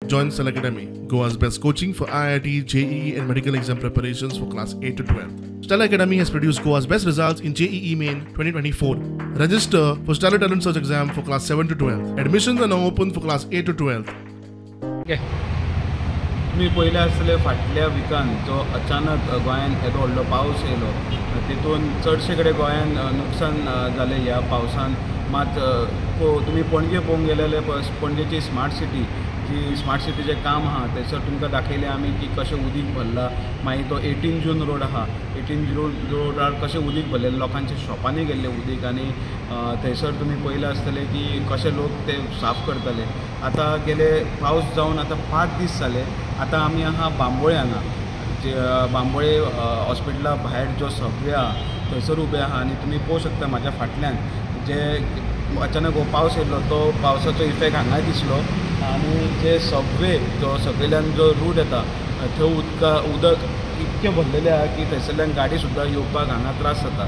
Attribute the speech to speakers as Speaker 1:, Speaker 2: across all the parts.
Speaker 1: Join Stellar Academy, Goa's best coaching for IIT, JEE and medical exam preparations for class 8 to 12. Stellar Academy has produced Goa's best results in JEE Main 2024. Register for Stellar Talent Search exam for class 7 to 12. Admissions are now open for class 8 to 12.
Speaker 2: Okay.
Speaker 3: तुमी पयले आसतले फाटल्या विकान जो अचानक गोंयान येदो व्हडलो पावस येयलो तितून चडशे कडेन गोंयान नुकसान जालें ह्या पावसान. मात तुमी पणजे पळोवंक गेले जाल्यार पणजेची स्मार्ट सिटी जी स्मार्ट सिटीचें काम आहा थंयसर तुमकां दाखयलें आमी की कशें उदीक भरलां. मागीर तो 18 जून रोड आहा, 18 जून रोडार कशें उदीक भरलेलें, लोकांच्या शॉपांनी गेल्लें उदीक आनी थंयसर तुमी पळयलें आसतलें की कशें लोक ते साफ करताले. आतां गेले पावस जावन आतां 5 दीस जाले. आतां आमी आहा बांबोळे हांगा, जे बांबोळे हॉस्पिटला भायर जो सबवे आहा थंयसर उबे आहा आनी तुमी पळोवंक शकता म्हाज्या फाटल्यान जे अचानक हो पावस येयलो तो पावसाचो इफेक्ट हांगाय दिसलो आनी जे सबवे जो सकयल्यान जो रूट येता थंय उदक इतकें भरलेलें आहा की थंयसरल्यान गाडी सुद्दां येवपाक हांगा त्रास जाता.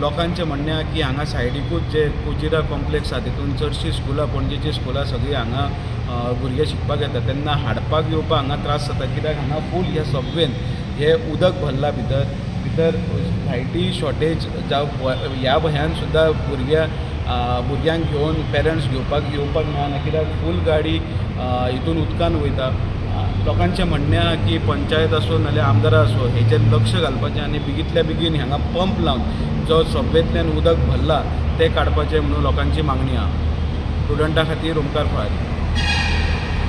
Speaker 3: लोकांचें म्हणणें आहा की हांगा सायडीकूच जे कुजिरा कॉम्प्लेक्स आहा तितून चडशीं स्कुलां, पणजेचीं स्कुलां सगळीं हांगा भुरगे शिकपाक येता तेन्ना हाडपाक येवपाक हांगा त्रास जाता कित्याक हांगा फूल ह्या सबवेन हें उदक भरलां भितर भितर लायटी शॉर्टेज जावं ह्या भंयान सुद्दां भुरग्यांक घेवन पेरंट्स घेवपाक येवपाक मेळना कित्याक फूल गाडी हितून उदकान वयता. लोकांचें म्हणणें आहा की पंचायत आसूं नाल्यार आमदार आसूं हेचेर लक्ष घालपाचें आनी बेगींतल्या बेगीन हांगा पंप लावन जो सबवेंतल्यान उदक भरलां तें काडपाचें म्हणून लोकांची मागणी आहा. प्रुडंटा खातीर ओमकार फळारी.